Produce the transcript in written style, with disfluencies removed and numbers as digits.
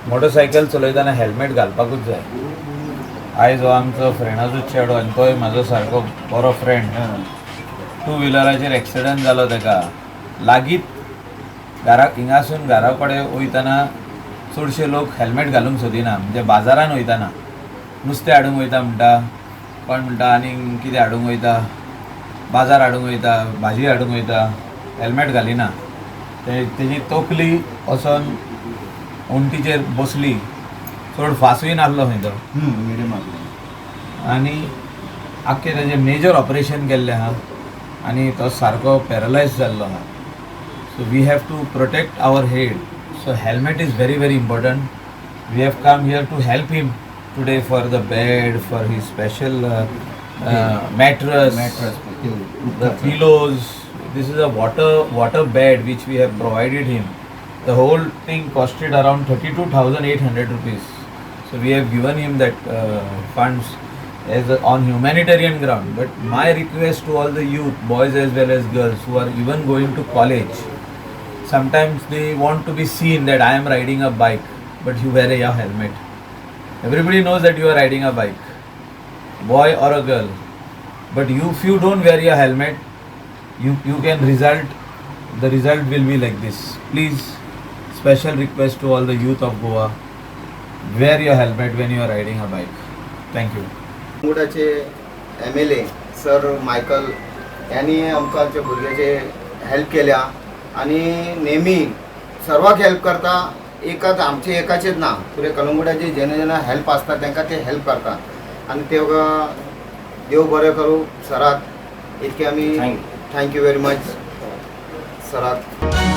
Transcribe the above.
Motorcycle चलयतना helmet घालपाकूच जाय. आयज हो आमचो फ्रेंडाचो चेडो आनी तोय म्हाजो सारको बरो फ्रेंड. टू व्हिलराचेर एक्सिडंट जालो ताका. लागींच घरा, हिंगासून घरा कडेन वयतना चडशे लोक हेल्मेट घालूंक सोदिना. म्हणजे बाजारान वयतना नुस्तें हाडूंक वयता म्हणटा कोण, म्हणटा आनी कितें हाडूंक वयता, बाजार हाडूंक वयता, भाजी हाडूंक वयता, हेल्मेट घालिना. ते तेजी तकली वचोन वण्टीचेर बसली. चड फासूय नासलो खंय तो. मिडियम आसलो. आनी आख्खें तेजें मेजर ऑपरेशन केल्लें आहा आनी तो सारको पॅरलायज जाल्लो आहा. So we have to protect our head, so helmet is very, very important. We have come here to help him today for the bed, for his special mattress, mattress. The pillows. This is a water bed which we have provided him. The whole thing costed around 32,800 rupees. So we have given him that funds on humanitarian ground. But my request to all the youth, boys as well as girls, who are even going to college, sometimes they want to be seen that I am riding a bike, but you wear a helmet. Everybody knows that you are riding a bike, boy or a girl, but you if you don't wear your helmet, you can result the result will be like this. Please, special request to all the youth of Goa, wear your helmet when you are riding a bike. Thank you. कलंगुटाचे MLA sir Michael यांनी आमकां आमच्या भुरग्याचे help केल्या आनी नेहमी सर्वाक help करता. एकाच आमचे एकाचेच ना, पुरे कलंगुटाचे जेन्ना जेन्ना हेल्प आसता तांकां ते हेल्प करता आनी ते देव बरें करूं सराक, इतकें आमी. Thank you very much सराक.